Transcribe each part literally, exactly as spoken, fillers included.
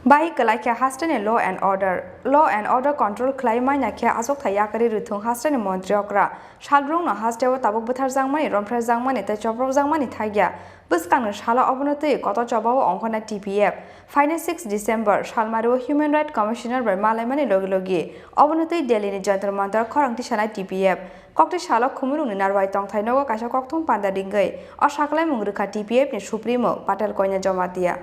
Bai kwlai khe hasteni law and order. Law and order control khlai manya khe achukthai yakarwi rwthwng hasteni montri okra. Salbrumno hasteo tabuk bwtharjakmani, romphrejakmani tei chopropjakmani thakya. Bwskangni salo obono twi kotor chobao ongkhornai T P F. Phainai six December salmario Human Rights Commissioner bai malaimani logi logi obono twi Delhini Jantar Mantar khorang tisanai T P F. Kokti salo khumulwngni narwai tongthai nogo kaisa kokthum panda ringwi o saklaimung rwkha T P F ni Supremo Patel Konya Jamatia.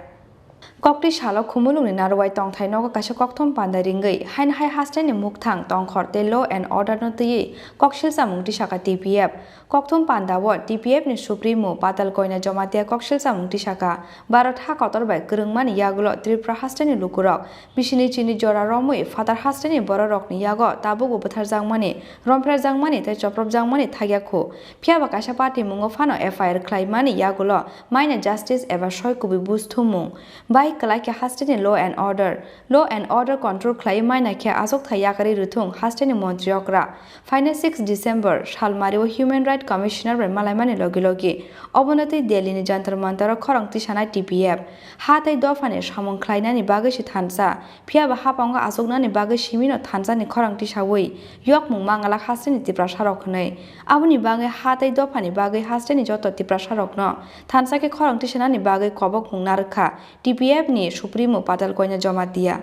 Kokti salo khumulwngni narwai tongthai nogo kaisa kokthum panda ringwi haino hai hasteni mukthang tongkhor tei law and order no twiwi koksil chamung tisaka T P F. Kokthum panda o T P F ni Supremo Patal Koina Jamatia koksil chamung tisaka. Bharat ha kotor bai kwrwngmani yagulo Tripura hasteni lukurok bisini chini jora romwi phatar hasteni bororokni yago tabugo bwtharjakmani, romphrejakmani tei chopropjakmani thakya khu. Phiyaba kaisa party mungo phano F I R khlaimani yagulo maina justice eba soi kubui buj thummung. Bai kwlai khe hasteni law and order. Law and order control khlai maina khe achukthai yakarwi rwthwng hasteni montri okra. Phainai six December salmario Human Rights Commissioner bai malaimani logi logi obono twi Delhini Jantar Mantaro khorang tisanai T P F. Ha tei dophani samung khlainani bagwi se thansa. Phiyaba hapango achuknani bagwi simino thansani khorang tisawi yokmung mangalak hasteni Tiprasarok hwnwi. Aboni bagwi ha tei dophani bagwi hasteni joto Tiprasarokno thansa khe khorang tisanani bagwi kobokmung narwkha T P F ni Supremo Patal Koina Jamatia.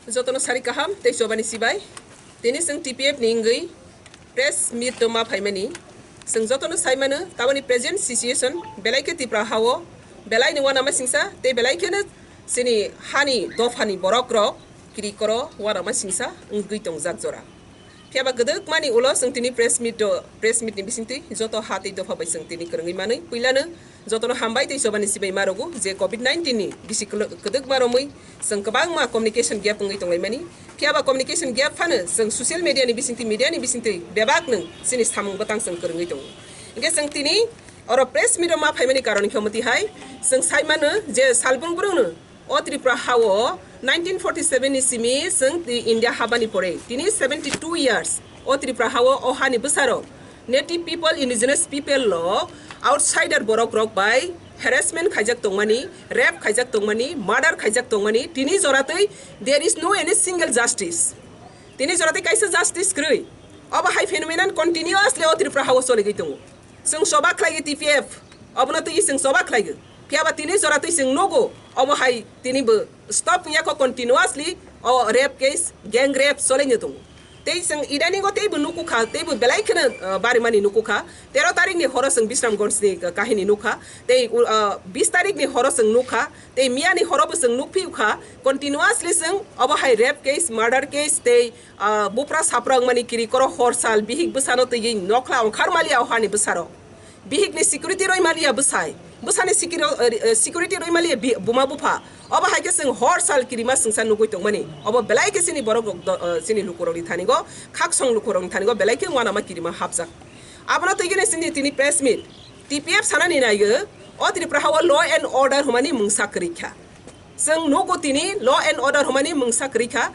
Jotono sari kaham tei chobani sibai. Tini chwng T P F ni wngwi press meet o ma phaimani. Chwng jotono sai mano, taboni present situation belai khe Tipra hao belai ni uanama singsa tei belai kheno chini hani dophani borok rok kiri koro uanama singsa wngwi tongjak jora. Phiyaba kwdwkmani ulo chwng tini press meet o, press meet ni bisingtwi joto ha tei dopha bai chwng tini kwrwngwi manwi puilano jotono hambai tei chobani sibai ma rwgo je covid nineteen ni bisi kwlw-, kwdwkma romwi chwng kwbangma communication gap wngwi tonglaimani. Phiyaba communication gap phano chwng social media ni bisingtwi, media ni bisingtwi bebak nwng chini samung bwtang chwng kwrwngwi tongo. Hinkhe chwng tini oro press meet o ma phaimani karon hinkhe omo twi hai chwng sai mano je salbrum brumno o Tripura hao nineteen forty seven ni simi chwng twi India habani pore tini seventy two years o Tripura hao o hani bwsarok native people, indigenous people lo outsider borok rok bai harassment khaijak tongmani, rape khaijak tongmani, murder khaijak tongmani, tini joratwi there is no any single justice. Tini joratwi kaisa justice kwrwi. Obo hai phenomenon continuously o Tripura hao choligwi tongo. Chwng choba khlaigo T P F, obono twi chwng choba khlaigo. Phiyaba tini joratwi chwng nugo, obo hai tini bo stop wngya kho continuously o rape case, gang rape cholaino tongo. Tei chwng idaningo teibo nukukha, teibo belai kheno, uh, barimani nukukha. Tero tarikni horo chwng Bisramganj ni kahini nukha, tei, uh, bis tarikni horo chwng nukha, tei miyani horobo chwng nukphiyukha, continuously chwng obo hai rape case, murder case, tei Ah, bupra sapra wngmani kiri koro hor sal bihik bwsano twiwi nokhla ongkhar maliya o hani bwsarok. Bihikni security roi maliya bwsai. Bwsani sikiro-, eh, eh, security roi maliya bi-, buma bupha. Obo hai khe chwng hor sal kirima swngsa nugui tongmani. Obo belai khe chini borok rok do-, eh, chini lukurokni thanigo khaksong lukurokni thanigo belai khe uanama kirima hapjak. Abono twi gini chini tini press meet. T P F sanani naigo o Tripura hao law and order hwnmani mungsa kwrwi kha. Chwng nugo tini law and order hwnmani mungsa kwrwi kha.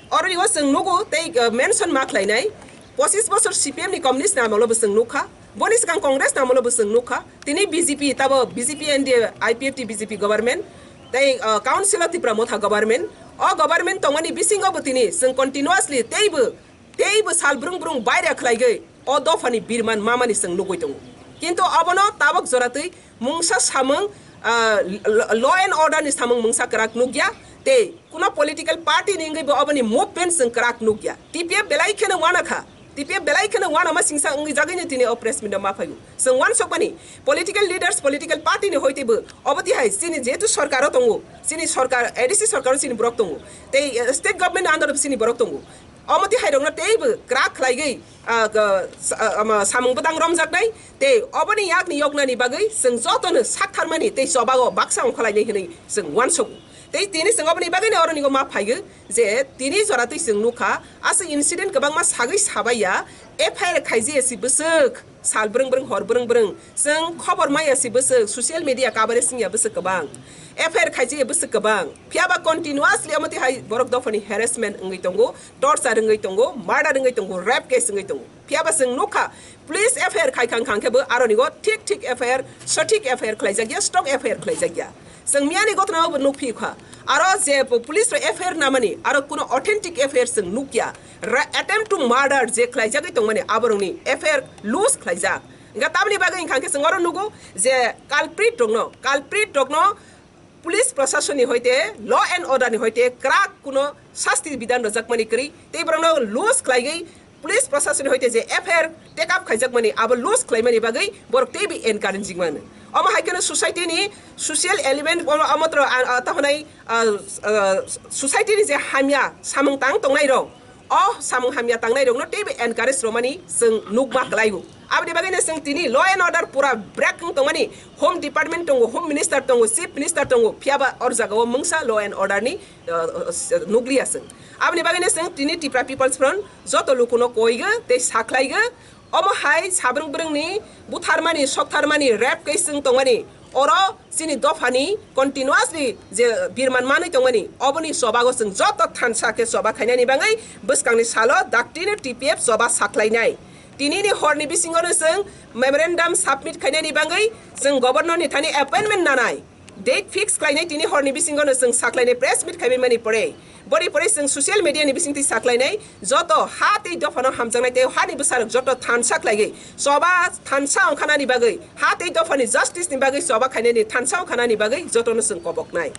Oro o chwng nugo tei, uh, mention ma khlainai. Pochis bosor C P M ni communist ni amolo bo chwng nukha. Boni swkang Congress ni amolo bo chwng nukha. Tini B J P tabo B J P N D A I P F T B J P government tei, uh, Council of Tipra Motha government. O government tongmani bisingo bo tini chwng continuously teibo teibo sal brung brung baira khlaigwi o dophani birman mamani chwng nugui tongo. Kintu obono tabok joratwi mungsa samung, ah, l-, l-, law and order ni samung mungsa kwrak nukya, tei kuno political party ni wngwi bo oboni movement chwng kwrak nukya. T P F belai kheno uanakha, T P F belai kheno uanama singsa wngwi jagwino tini o press meet o ma phaio. Chwng uansukmani political leaders, political party ni hoite bo obo tihai chini jehetu sorkar o tongo, chini sorkar, A D C sorkar o chini borok tongo, tei, eh, state government under o chini borok tongo. Omo twi hairokno teibo kwrak khlaigwi, ah, ga-, sa-, ah, ama samung bwtang romjaknai, tei oboni yakni yoknani bagwi chwng jotono saktharmani tei chobao baksa ongkhorlainai hwnwi chwng uansugo. Tei tini chwng oboni bagwino oronigo ma phaio je tini joratwi chwng nukha, aswk incident kwbangma sagwi sabaiya, F I R khaijaya si bwswk. Sal brwng brwng, hor brwng brwng, chwng khobor maya si bwswk, social media coverage wngya bwswk kwbang, F I R khaijaya bwswk kwbang, phiyaba continuously omo twi hai borok dophani harassment wngwi tongo, torture wngwi tongo, murder wngwi tongo, rape case wngwi tongo. Phiyaba chwng nukha, police F I R khai khang khang khe bo aroni go thik thik F I R, sothik F I R khlaijakya, strong F I R khlaijakya. Chwng miyani gotno bo nukphi kha. Aro je po-, police rok F I R namani, aro kuno authentic F I R chwng nukya. Ra-, attempt to murder je khlaijagwi tongmani, aborokni F I R loose khlaijak. Hingkha tamni bagwi hingkha khe chwng oro nugo je culprit rokno, culprit rokno police prasasonni hoite, law and order ni hoite kwrak kuno sasti bidan rwjakmani kwrwi, tei borokno loose khlaigwi police prasasonni hoite je F I R take up khaijakmani, abo loose khlaimani bagwi borok teibo encouraging mano. Omo hai kheno society ni social element, omo, omo tro, a, a, tahonai, a, a, society ni je hamya samung tang tongnai rok, o samung hamya tangnai rokno teibo encourage romani chwng nukma kwlaigo. Aboni bagwino chwng tini law and order pura break wng tongmani, Home Department tongo, Home Minister tongo, Chief Minister tongo, phiyaba or jagao mungsa law and order ni, uh, uh, nukliya chwng. Aboni bagwino chwng tini Tipra People's Front joto lukuno koigo tei sakhlaigo. Omo hai sabrwng brwngni butharmani, soktharmani, rape case wng tongmani, oro chini dophani continuously je birman manwi tongmani, oboni chobago chwng joto thansa khe choba khainani bagwi bwskangni salo daktino T P F choba sakhlainai. Tinini horni bisingono chwng memorandum submit khainani bagwi chwng governor ni thani appointment nanai. Date fix khlainai tini horni bisingono chwng sakhlainai press meet khaibai mani pore. Boni pore chwng social media ni bisingtwi sakhlainai joto ha tei dophano hamjaknai tei hani bwsarok joto thansa khlaigwi choba thansa ongkhanani bagwi, ha tei dophani justice ni bagwi choba khainani thansa ongkhanani bagwi jotono chwng koboknai.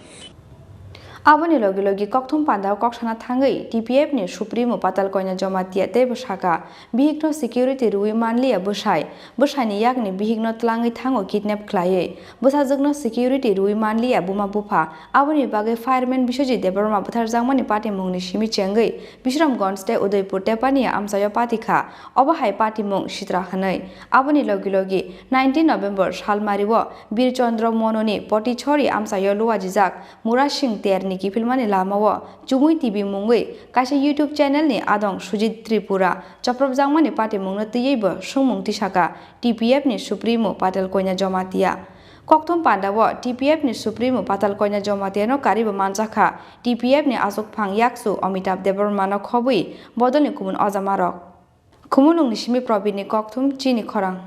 Aboni logi logi kokthum pandao kok sana thangwi T P F ni Supremo Patal Koina Jamatia teibo saka, bihikno security rwi manliya bwsai, bwsaini yakni bihikno tlangwi thango kidnap khlaiwi. Bwsajwkno security rwi manliya buma bupha, aboni bagwi fireman Biswajit Debbarma butharjakmani patimungni simi chengwi Bishramganj tei Udaipur tepani amchaio patikha, obo hai patimung sitra hwnwi. Aboni logi logi nineteen November salmario Bir Chandra Mononi Potichori amchaio luajijak Murasing Terni kiphilmani lamao Chumui T V mungwi kaisa YouTube channel ni adong Sujit Tripura chopropjakmani patimungno twiwi bo swngmung tisaka T P F ni Supremo Patal Koina Jamatia. Kokthum pandao T P F ni Supremo Patal Koina Jamatia no karibo manjakha T P F ni achukphang yakchu Amitabh Debbarma no khobwi bodolni kumun ojamarok. Khumulwngni simi Probin ni kokthum chini khorang.